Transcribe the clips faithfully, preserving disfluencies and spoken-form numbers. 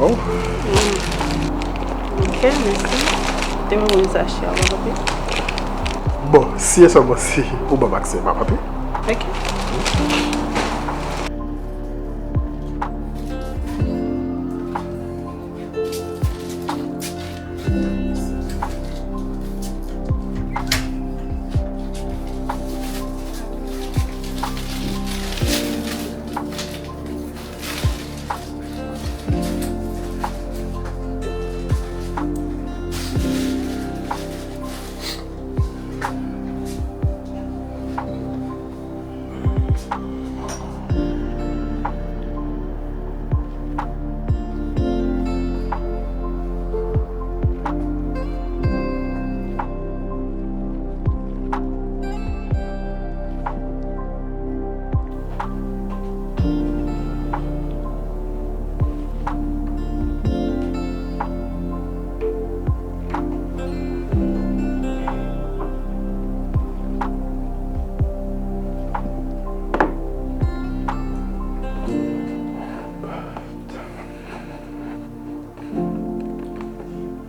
Oh. Ok, mèsi. Te mwen konn sa chè a, w ap antre? Bon, si e sèlman si ou ban m aksè, m ap antre. Ok.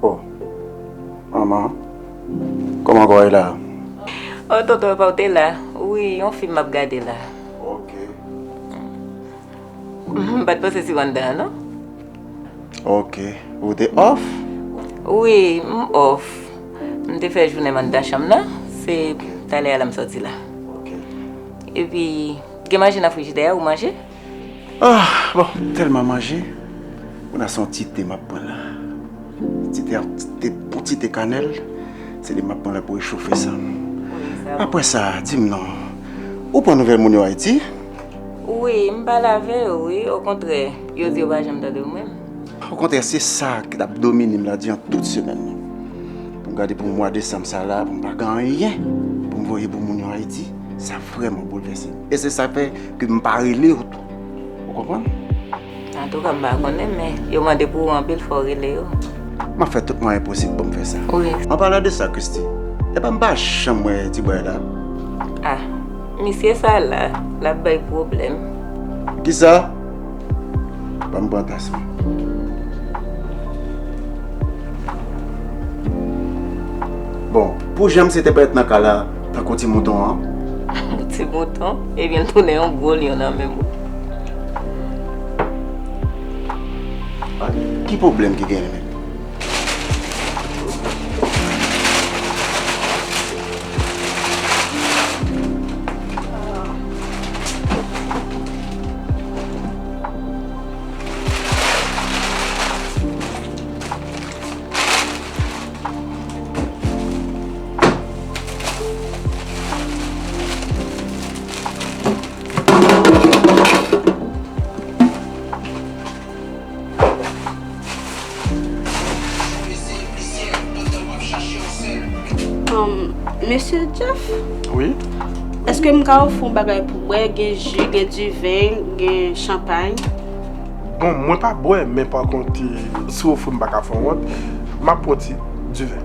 Oh, manman, kòman kò w ye la? Oh, tonton, epa w te la? Wi, yon fim m ap gade la. Ok. M pa t panse si w anndan an, non. Ok. Ou te off? Wi, m off. M te fè jounen m anndan chanm nan. Se talè a la m sòti la. Ok. Epi, gen manje nan frijidè a, ou manje? Ah, bon, tèlman manje. Kounye a se yon ti te m ap pran la. Ti te, ti te, yon ti te kanèl. Se li m ap pran la pou rechofe san m. Wi, sa bon. Apre sa, di m non. Ou pran nouvèl moun yo Ayiti? Wi, m pale avè yo, wi. Okontrè, yo di yo pa janm tande w menm. Okontrè, se sa ki t ap domine m la diran tout semèn nan. Pou m gade pou mwa desanm sa la, pou m pa gen anyen pou m voye pou moun yo Ayiti, sa vrèman boulvèse m. E se sa fè ke m pa rele w tou. Ou konprann? Antouka, m pa konnen, men yo mande pou ou anpil, fò w rele yo. M ap fè tout mwayen posib pou m fè sa. Wi. An palan de sa, Christy, epa m pa janm wè ti bòy la? Ah, misye sa la, l ap bay pwoblèm. Kisa? Ban m pran tas mwen. Bon, pou jan misye te parèt nan kay la, tankou ti mouton an. Ti mouton? Ebyen, l tounen yon gwo lyon nan men m. Ah, ki pwoblèm ki genyen menm? Um, Mesye Jeff? Wi? Èske m ka ofri w bagay pou bwè? Gen ji, gen diven, gen chanpay. Bon, mwen pa bwè, men pa kont, si w ofri m, m pa ka fè w wont. M ap pran ti diven.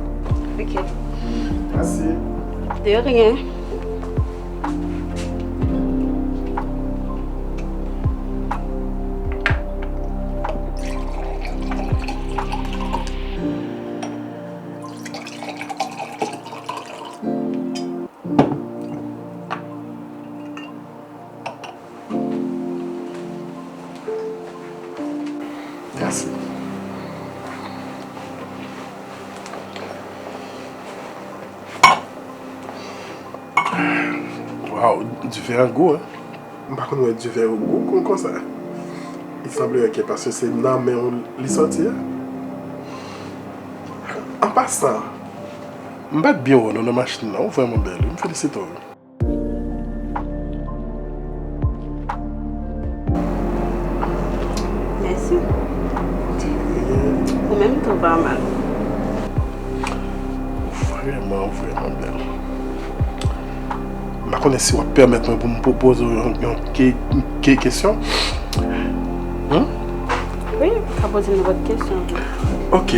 Ok. Mèsi. De rien. Mèsi. Waw, diven an gou, hein? M pa konn wè diven yo gou kon, konsa. Il semblerait que paske se nan men w li sòti a. An pasan, m pa t byen wè w non nan machin nan, ou vrèman bèl wi, m felisite w wi. Mèsi. Ou menm tou pa mal. Ou vrèman, ou vrèman bèl. M pa konnen si w ap pèmèt mwen pou m pwopoze w yon, yon ke, ke kesyon. Wi, ou ka poze m nenpòt kesyon. Ok.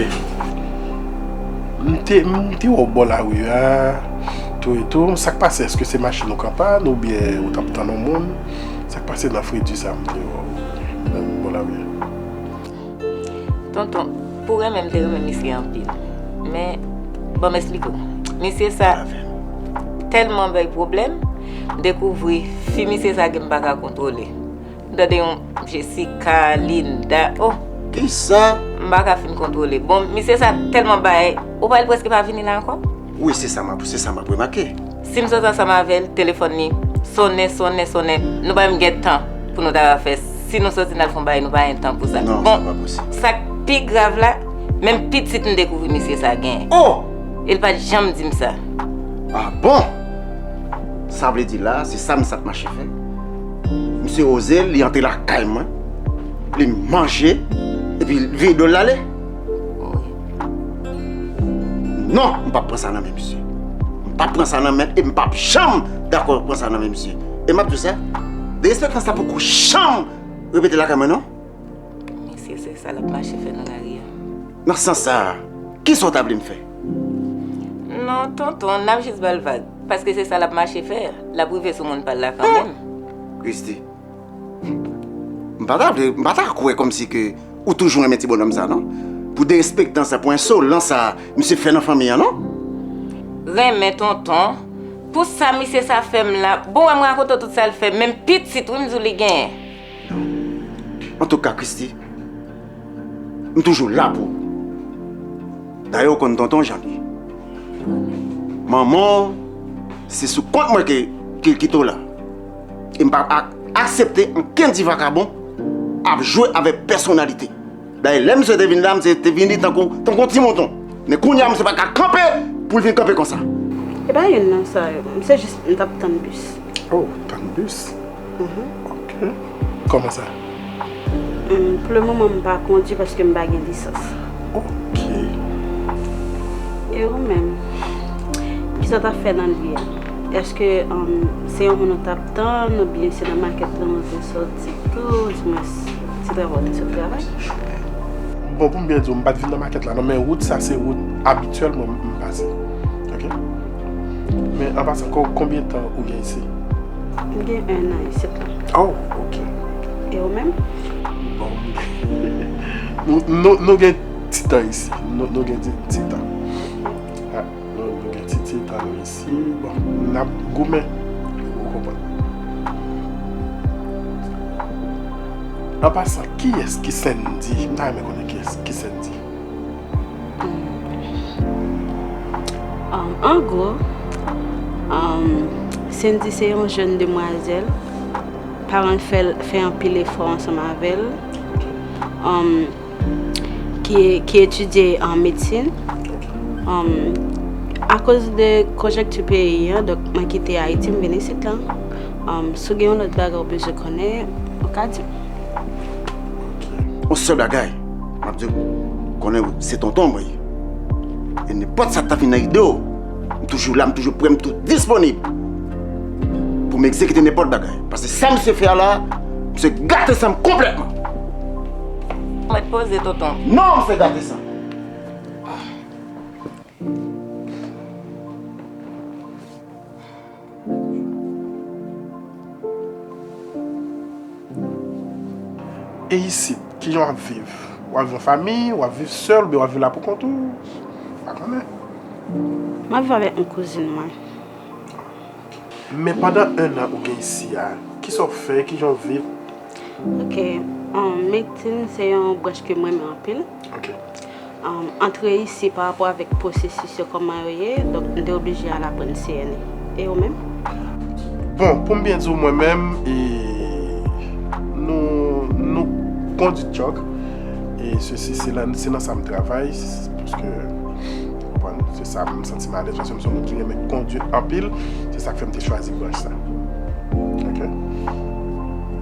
M te, m te wè w bò lari a, tou e tou. Sa k pase? Èske se machin ou k an pàn oubyen ou t ap tann yon moun? Sa k pase nan fredi sa m te wè w bò lari a? Tonton, pou renmen, m te renmen misye anpil. Men, ban m esplike w. Misye sa tèlman bay pwoblèm, m dekouvri fi misye sa gen m pa ka kontwole. M tande yon Jessica, Linda, oh! Kisa? M pa ka fin kontwole. Bon, misye sa tèlman bay, ou pa wè l prèske pa vini la ankò? Wi, se sa m ap, se sa m ap remake. Si m sot ansanm avè l, telefòn li sonnen, sonnen, sonnen. Nou pa menm gen tan pou nou ta fè. Si nou soti n al fè yon bagay, nou pa gen tan pou sa. Non, sa pa posib. Bon, sa k pi grav la, menm pitit m dekouvri misye sa genyen. Oh! E l pa t janm di m sa. Ah bon? Sa vle di la, se sa misye ap mache fè? Misye oze, li antre lakay mwen, li manje, epi l vide do l ale? Non, m p ap pran sa nan men misye. M p ap pran sa nan men, e m p ap janm dakò pran sa nan men misye. E m ap di w sa, derespektan sa poko janm repete lakay mwen, non. Misye, se sa l ap mache fè nan lari a. Nan sans sa a, kisa w ta vle m fè? Non, tonton, n ap jis ba l vag. Paske se sa l ap mache fè. L ap rive sou moun pa l la kanmenm. Christy, m pa ta vle, m pa ta kwè kòmsi ke ou toujou renmen ti bonnonm sa, non. Pou derespektan sa, pou ensolans sa, misye fè nan fanmi an, non. Renmen, tonton. Pou sa misye sa fè m la, bon, wè m rakonte w tout sa l fè, menm pitit, wi, m di w li genyen. Antouka, Christy, m toujou la pou ou. Dayè, ou konn tonton jan l ye. Manman w, se sou kont mwen ke, ke l kite w la. E m p ap ak-, aksepte ankenn ti vakabon ap jwe avèk pèsonalite. Dayè, lè misye te vin la, misye te vin li tankou, tankou yon ti mouton. Men kounye a, misye pa ka kanpe pou l vin kanpe konsa. E pa youn nan sa yo. M se jis, m t ap tann bis. Oh, tann bis? Mhm. Ok. Kòman sa? Hum, pou le moman, m pa kondui paske m pa gen lisans. Ok. E ou menm? Kisa w t ap fè nan lye a? Èske, hum, se yon moun ou t ap tann oubyen se nan makèt lan ou te soti tou? Di mwen, se travay ou te sot travay? Bon, pou m byen di w, m pa t vin nan makèt la, non, men wout sa se wout abityèl mwen m pase. Ok? Men an pasan, ko-, konbyen tan ou gen isi? M gen enn an isit la. Oh, ok. E ou menm? Bon, nou, nou, nou gen ti tan isi. Nou, nou gen ti, ti tan. Ah, nou, nou gen ti, ti tan nou isi. Bon, n ap goumen. Ou konprann. An pasan, kiyès ki Sendy? M ta renmen konnen kiyès ki Sendy. Um, an gwo, um, Sendy se yon jèn demwazèl. Paran l fè, fè anpil efò ansanm avè l. Um, ki, ki etidye an medsin. Um, akoz de konjekti peyi an, donk, mwen kite Ayiti, m vin isit la. Um, si w gen yon lòt bagay ou bezwen konnen, ou ka di m. Yon sèl bagay, m ap di w, konnen se tonton mwen ye. E nenpòt sa k ta vin nan ide w, m toujou la, m toujou prè, m toujou disponib pou m egzekite nenpòt bagay. Paske sa misye fè a la, misye gate san m konplètman. Mwen poze tonton. Non, misye gate san m. E isit, kijan w ap viv? W ap viv an fanmi, w ap viv sèl, oubyen w ap viv la pou kont ou? Pa konnen. M ap viv avèk yon kouzin mwen. Men pandan enn an ou gen isi a, kisa w fè, kijan w viv? Ok, um, medsin se yon branch ke m renmen anpil. Ok. Um, antre isi pa rapò avèk pwosesis yo kòman yo ye, donk m te oblije al aprann C N E. E ou menm? Bon, pou m byen di w, mwen menm, e, nou, nou kondui tchòk. E sesi, se lan, se nan sa m travay, s-, paske, ou konprann, se sa m santi m alèz, paske m se yon moun ki renmen kondui anpil, se sa k fè m te chwazi branch sa. Ok?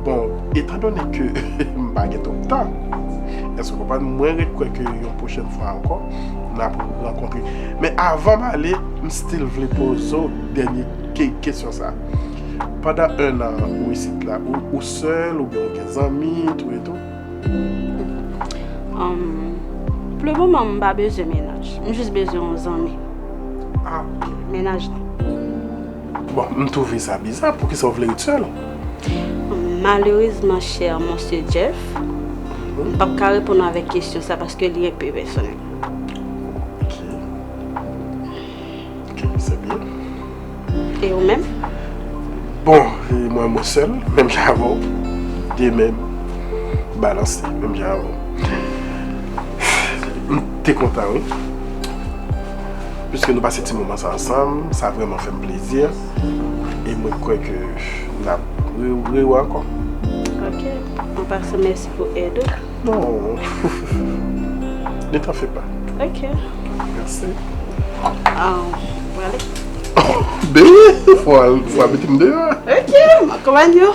Bon, etandone ke m pa gen twòp tan, èske w konprann? Mwen ret kwè ke yon pwochèn fwa ankò, n ap rankontre. Men avan m ale, m still vle poze w dènye ke-, kesyon sa. Pandan enn an ou isit la, ou, ou sèl oubyen ou gen zanmi, tou e tou? Um, pou le moman, m pa bezwen mennaj. M jis bezwen yon zanmi. Ah, ok. Mennaj, non. Bon, m twouve sa biza. Poukisa w vle ret sèl? Malerezman, chè Monsye Jeff, M p ap ka reponn ou avèk kesyon sa paske li enpe pèsonèl. Ok. Ok, se byen. E ou menm? Bon, e mwen, mwen sèl, menm jan avè w. De men balanse, menm jan avè w. M te kontan, wi. Piske nou pase ti moman sa ansanm, sa vrèman fè m plezi. E mwen kwè ke n ap re-, rewè ankò. Ok. An pasan, mèsi pou èd ou. Non. Ne t'en fais pas. Ok. Merci. Ah, prale. Bebe, fò al, fò al mete m deyò. Ok, m akonpanye w.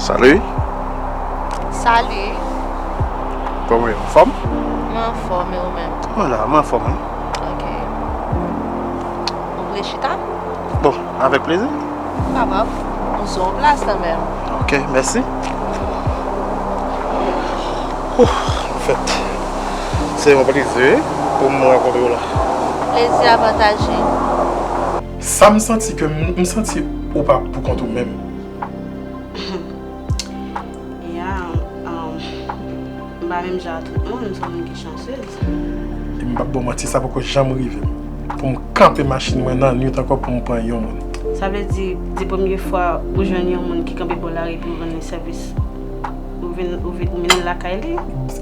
Salut. Salut. Kòman w ye? Anfòm? Mwen anfòm, e ou menm? Mwen la, mwen anfòm, wi. Ok. Ou vle chita? Bon, avèk plezi. Pa grav. Nou sou yon plas kanmenm. Ok, mèsi. Ouf, anfèt, se yon plezi, wi, pou m rankontre w la. Plezi a pataje. Sa m santi ke m, m santi ou pa pou kont ou menm. Ya, um, m pa menm jan ak tout moun, m se yon moun ki chansyez. E m p ap ba w manti, sa poko janm rive m pou m kanpe machin mwen nan nwit ankò pou m pran yon moun. Sa vle di, de premye fwa ou jwenn yon moun ki kanpe bò lari pou rann li sèvis, ou vin, ou vin, ou mennen l lakay li?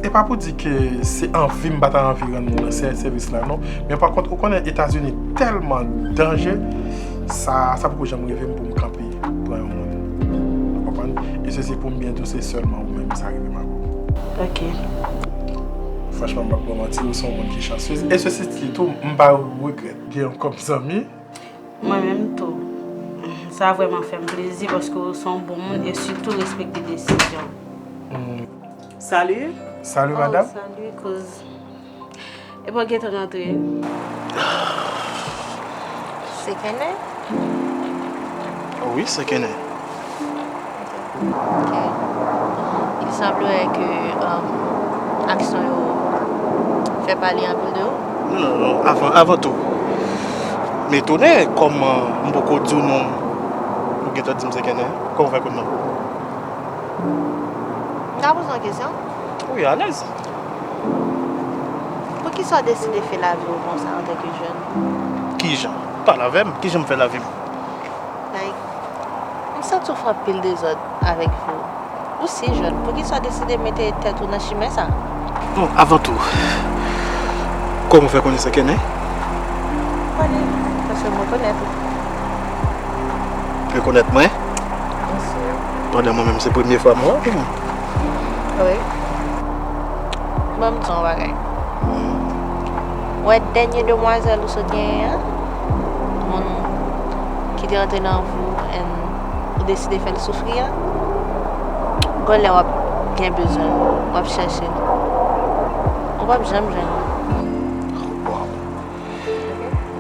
E pa pou di ke se anvi m pa ta anvi rann sè-, sèvis la, non. Men pa kont, ou konnen Etazini tèlman danje, sa, sa poko janm rive m pou m kanpe pran yon moun. Ou konprann? E se, se pou m byen di w, se sèlman ou menm sa rive m ak ou. Ok. Franchman, m p ap ba w manti, ou se yon moun ki chansyez. E se, se tou, m pa regrèt gen w kòm zanmi. Mwen menm tou. Sa vrèman fè m plezi paske w se yon bon moun e sitou respekte desizyon. Hmm. Salut. Salut, madame. Oh, salut, kouz. Epa w gentan rantre? Se Kenneth? Wi, se Kenneth. Ok. Il semblerait que, um, aksyon yo fè pale anpil de ou. Non, non, non, avan, avan tou, m etone kòman m poko di w non, ou gentan di m se Kenneth. Kòman w fè konn non? M ka poze w yon kesyon? Wi, alèz. Poukisa w deside fè lavi w konsa antanke jèn? Kijan? Pale avè m, kijan m fè lavi m? Like, m santi w fè anpil dezòd avèk vi w. Ou si jèn, poukisa w deside mete tèt ou nan chimen sa? Bon, avan tou, kòman w fè konnen se Kenneth? M konnen, paske m rekonèt ou. Rekonèt mwen? Byen si. Pandan mwen menm se premye fwa m wè w. Wi. Ban m di w yon bagay. Ou wè dènye demwazèl ou sot genyen an? Moun ki te rantre nan vi w and ou deside fè l soufri an? Gon lè w ap gen bezwen l, w ap chèche l. Ou p ap janm jwenn li. Waw.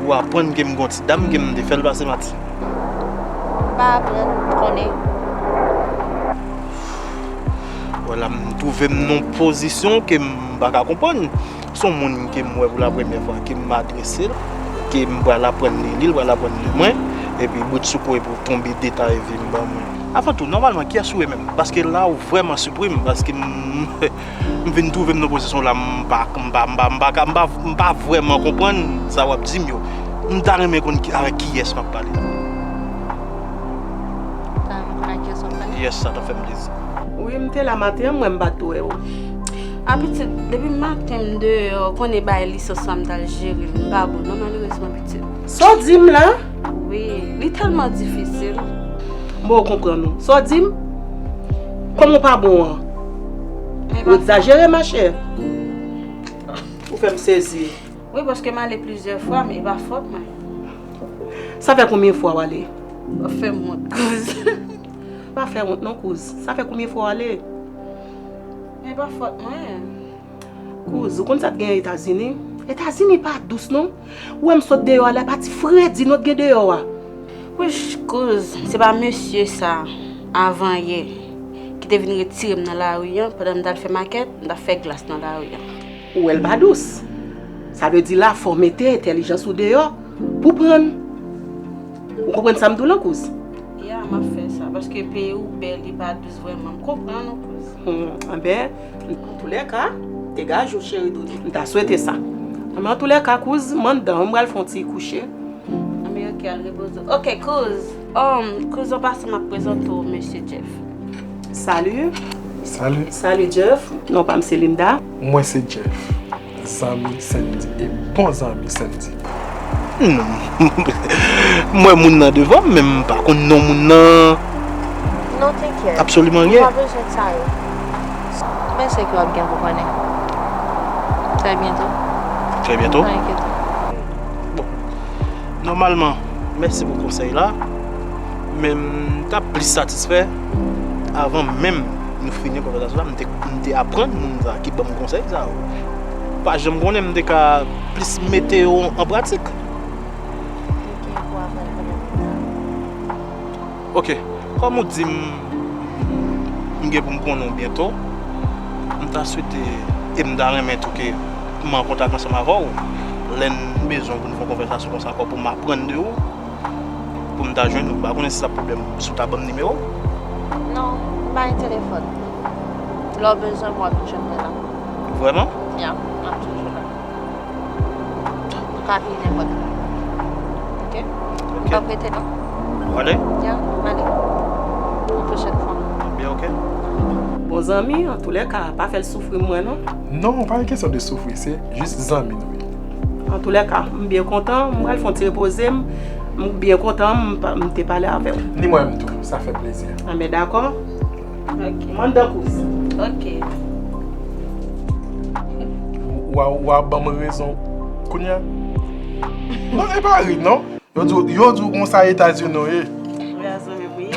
Ou aprann ke m gon ti dam ke m te fè l pase mati. M pa aprann, m konnen. Wè la, m Twouve m nan yon pozisyon ke m pa ka konprann. Se yon moun ke m wè pou lapremyè fwa, ke m adrese l, ke m pral aprann de li, l pral aprann de mwen, epi bout sou kou epi w tonbe detaye vi m ban mwen. Avan tou, nòmalman, kiyès ou ye menm? Paske la, ou vrèman sipri m, paske m, m vin twouve m nan pozisyon la, m pa, m pa, m pa, m pa, m pa, m pa vrèman konprann sa w ap di m yo. M ta renmen konn ki, avèk kiyès m ap pale. Ta renmen konn ak kiyès w ap pale? Yes, sa ta fè m plezi. Wi, m te la maten an, m wè m pa t wè w. A pitit, depi maten m deyò, konnen bay lisans la m t al jere l, m pa bon non, malerezman pitit. Sa w di m la? Wi, li tèlman difisil. M poko konprann ou. Sa w di m? Kòman w pa bon an? Ou egzajere, machè. Ou fè m sezi. Wi, paske m ale plizyè fwa, men e pa fòt mwen. Sa fè konbyen fwa w ale? W ap fè m wont, kouz. Pa fè wont non, kouz. Sa fè konbyen fwa w ale? Men e pa fòt mwen. Kouz, ou konn sa t gen Etazini? Etazini pa dous non. Ou wè m sot deyò a la, pati fredi nou t gen deyò a. Wich, kouz, se pa mesye sa, avan yè, ki te vin retire m nan lari an, pandan m t al fè makèt, m t ap fè glas nan lari an. Ou wè l pa dous. Sa vle di la fò w mete entèlijans ou deyò pou pran l. Ou konprann sa m di w lan, kouz? Ya, m ap fè sa, paske peyi w bèl, li pa dous vrèman. M konprann ou, kouz. Hmm, anben, antoulèka, degaje w, cheri doudou. M ta swete sa. Anben, antoulèka, kouz, m anndan, m pral fè yon ti kouche. Anben, oke, al repoze w. Oke, kouz. Um, kouz, an pasan, m ap prezante w mesye Jeff. Salut. Salut. Salut, Jeff. Non pa m se Linda. Mwen se Jeff. Zanmi Sandy e bon zanmi Sandy. Hmm. M wè moun nan devan m, men m pa konn non moun nan. Non, tenkèt. Absoliman anyen. Ou pa bezwen sa yo. Men se ke w ap gen pou konnen. Très bientôt. Très bientôt. Pa enkyete. Bon. Nòmalman, mèsi pou konsèy la. Men m t ap plis satisfè avan menm nou fini konvèsasyon la, m te, m te aprann moun sa ki ban m konsèy sa yo. Pa janm konnen m te ka plis mete yo an pratik. Ou gen pou aprann kanmenm. Ok, kòm ou di m, m gen pou m konnen w byento, m ta swete e m ta renmen tou ke m an kontak ansanm avè w lè n bezwen pou n fè yon konvèsasyon konsa ankò pou m aprann de ou. Pou m ta jwenn ou. M pa konnen si sa pwoblèm, si w ta ban m nimewo w. Non, m pa gen telefòn. Lè w bezwen mwen, w ap vin jwenn mwen la. Vrèman? Ya, m ap toujou la. Nou ka vini nenpòt lè. Ok? Ok. M p ap rete non. Ou ale? Ya, m ale. Yon pwochèn fwa. Byen, ok. Bon zanmi, antoulèka, pa fè l soufri mwen non. Non, pa gen kesyon de soufri, se jis zanmi nou ye. Antoulèka, m byen kontan, m pral fè yon ti repoze m, m byen kontan, m pa, m te pale avè w. Ni mwen menm tou, sa fè plezi. Anben dakò. Ok. M anndan kouz. Ok. W a, w a ban m rezon kounye a? Non, e pa ri non. Yo di w, yo di w konsa Etazini w ye. Ou a zanmi m wi.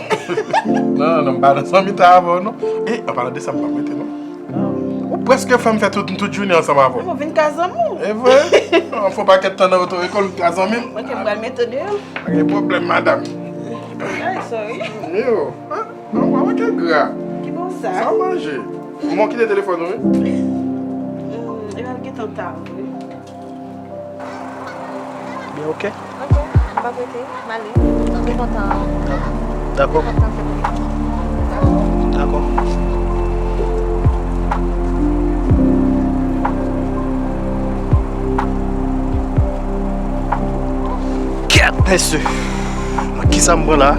Non, non, non, m pa nan zanmi ta avè w non. E, an palan de sa, m p ap rete non. Oh. Ou prèske fè m fè tout, tout jounen ansanm avè w. Ou vin ka zanmi w. E vre? Non, fè yon pakèt tan nan oto ekòl, ou ka zanmi m. Ok, m pral mete w deyò. Pa gen pwoblèm, madanm. Ay, sorry. Yo, ah, non, w a manke gra. Ki bon sa? Sa w manje? Bon, kite telefòn ou wi. Hmm, e pral gentan ta vre. Byen, ok. Ok, m p ap rete, m ale. M te kontan. Dakò. M te kontan fè konfyans. Dakò. Kèt, mesye! Nan kisa m pran la?